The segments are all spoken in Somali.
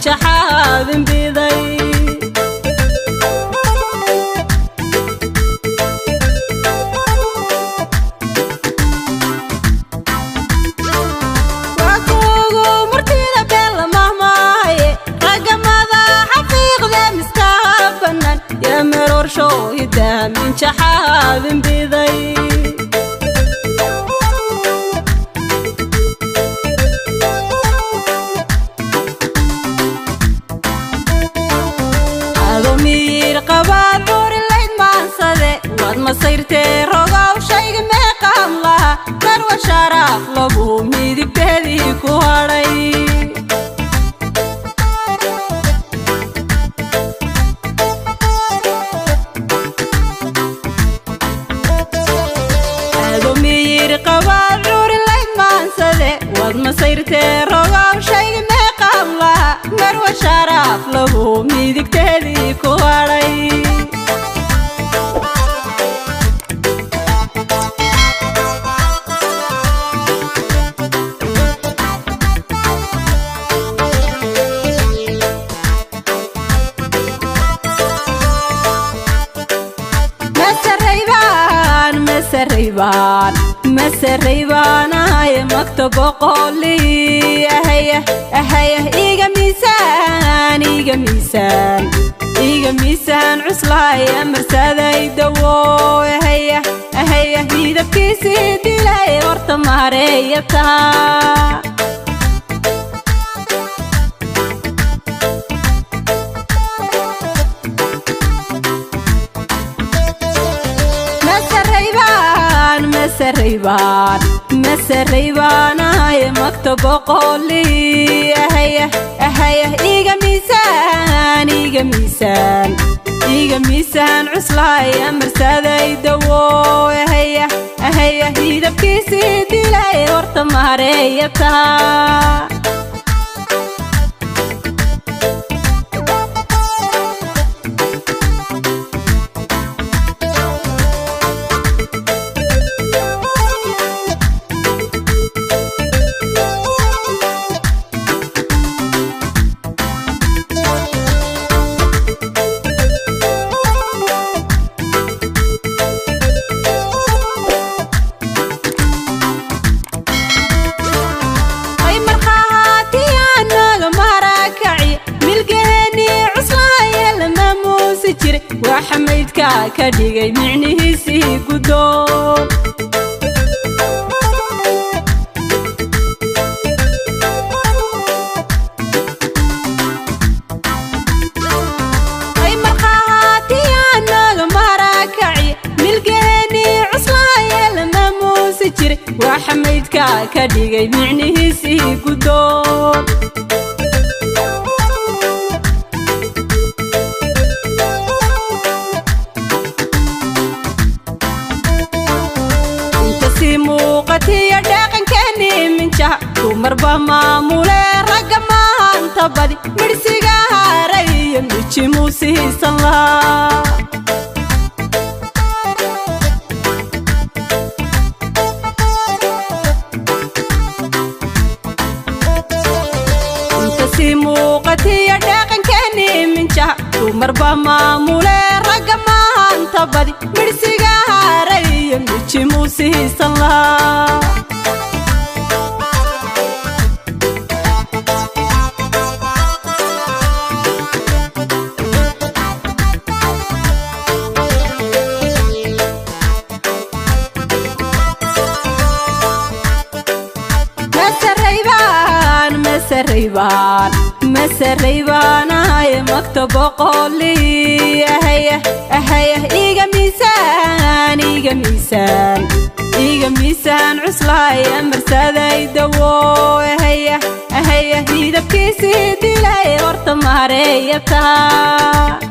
minjaxaabin biday. Waa kuugu murtida been la mahmaaye, ragga madaxa fiiqda miskaha bannaan, yaa maroorsho hidaha minjaxaabin biday. Adoo miyir qabaad curi layd maansade, waad masayrtee rogow shayga meeqaan laha, marwa sharaaf lagu midigteedii ku hadhay. Adoo miyir qabaad curi layd maansade, waad masayrtee rogow shayga meeqaan laha, marwa sharaaf lagu midigteedii ku hadhay. Masaraybaan, masaraybaan, masaraybaanahay magta boqoli, ahaya ahaya, iga miisaan, iga miisaan, iga miisaan cuslaaya marsaday dawo, ahaya ahaya, midabkiisii dilay horta mahareeya taha. Masaraybaan, masaraybaan, masaraybaanahay magta boqoli, ahaya ahaya, iga miisaan, iga miisaan, iga miisaan cuslaaya marsaday dawo, ahaya ahaya, midabkiisii dilay horta mahareeya taha. Ay markhaatiyaanaga marakaci, milgaheenii cuslaaya lama muusi jire, waxa maydka ka dhigay micnihiisii guddoon. Ay markhaatiyaanaga marakaci, milgaheenii cuslaaya lama muusi jire, waxa maydka ka dhigay micnihiisii guddoon. Inta sii muuqatiyo dhaqankeennii minjaha, dumarba maamule ragga maanta badi, midhsiga haray iyo miji muusiisan lahaa. Inta sii muuqatiyo dhaqankeennii minjaha, dumarba maamule ragga maanta badi, midhsiga haray iyo miji muusiisan lahaa. Masaraybaan, masaraybaan, masaraybaanahay magta boqoli, ahaya ahaya, iga miisaan, iga miisaan, iga miisaan cuslaaya marsaday dawo, ahaya ahaya, midabkiisii dilay horta mahareeya taha.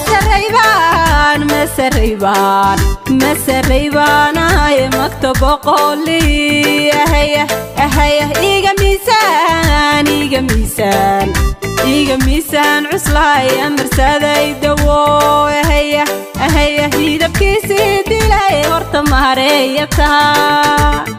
Masaraybaan, masaraybaan, masaraybaanahay magta boqoli, ahaya ahaya, iga miisaan, iga miisaan, iga miisaan cuslaaya marsaday dawo, ahaya ahaya, midabkiisii Mahareeya taha.